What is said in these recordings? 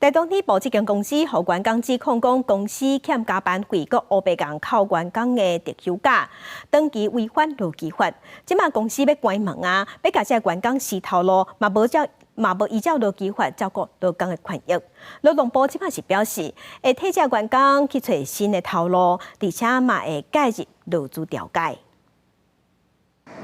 台東鐵部這間公司予員工指控講，公司欠加班費，閣烏白共扣員工的特休假，長期違反勞基法。這馬公司欲關門啊，欲共這員工辭頭路，嘛無照嘛無依照勞基法照顧勞工的權益。勞動部這馬是表示，會替這員工去揣新的頭路，而且嘛會介入勞資調解。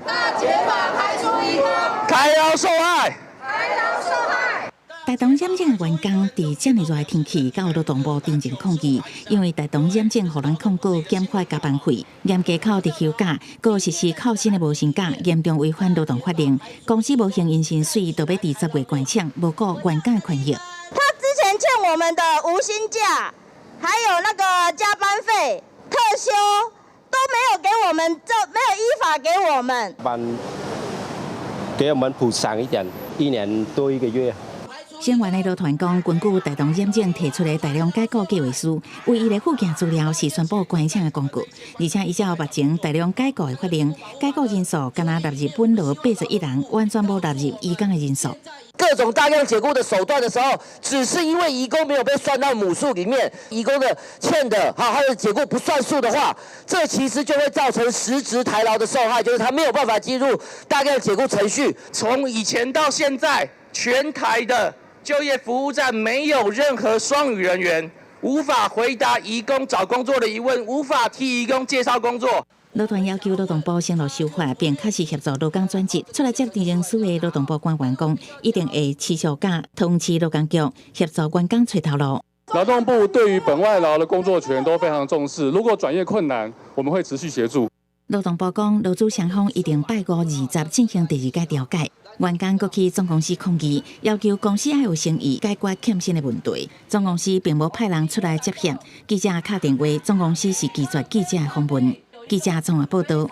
大解法開除移工，台勞受害，台勞受害。台東染整員工佇遮爾熱的天氣，到勞動部陳情抗議，因為台東染整予人控告減發加班費、嚴格扣特休假，閣實施扣薪的無薪假，嚴重違反勞動法令。公司無還𪜶薪水，就欲佇10月關廠，無顧員工的權益。他之前欠我們的無薪假，還有那個加班費、特休都沒有給我們，就沒有依法給我們。給我們補償一點，一年多一個月。聲援的勞團講，根據台東染整提出的大量解雇計劃書，唯一的附件資料是宣布關廠的公告，而且依照目前大量解雇的法令，解雇人數敢若納入本勞81人，完全無納入移工的人數。各種大量解雇的手段的時候，只是因為移工沒有被算到母數裡面，移工的欠的哈，還有解雇不算數的話，這其實就會造成實質台勞的受害，就是他沒有辦法進入大量解雇程序。從以前到現在，全台的就業服務站沒有任何雙語人員，無法回答移工找工作的疑問，無法替移工介紹工作。勞團要求勞動部承諾修法，並確實協助勞工轉職。出來接陳情書的勞動部官員講，一定會持續佮桃園市勞工局協助員工揣頭路。勞動部對於本外勞的工作權都非常重視，如果轉業困難，我們會持續協助。勞動部講，勞資雙方一定拜五20進行第二屆調解。員工閣去總公司抗議，要求公司愛有誠意解決欠薪的問題。總公司並無派人出來接洽。記者敲電話，總公司是拒絕記者的訪問。記者綜合報道。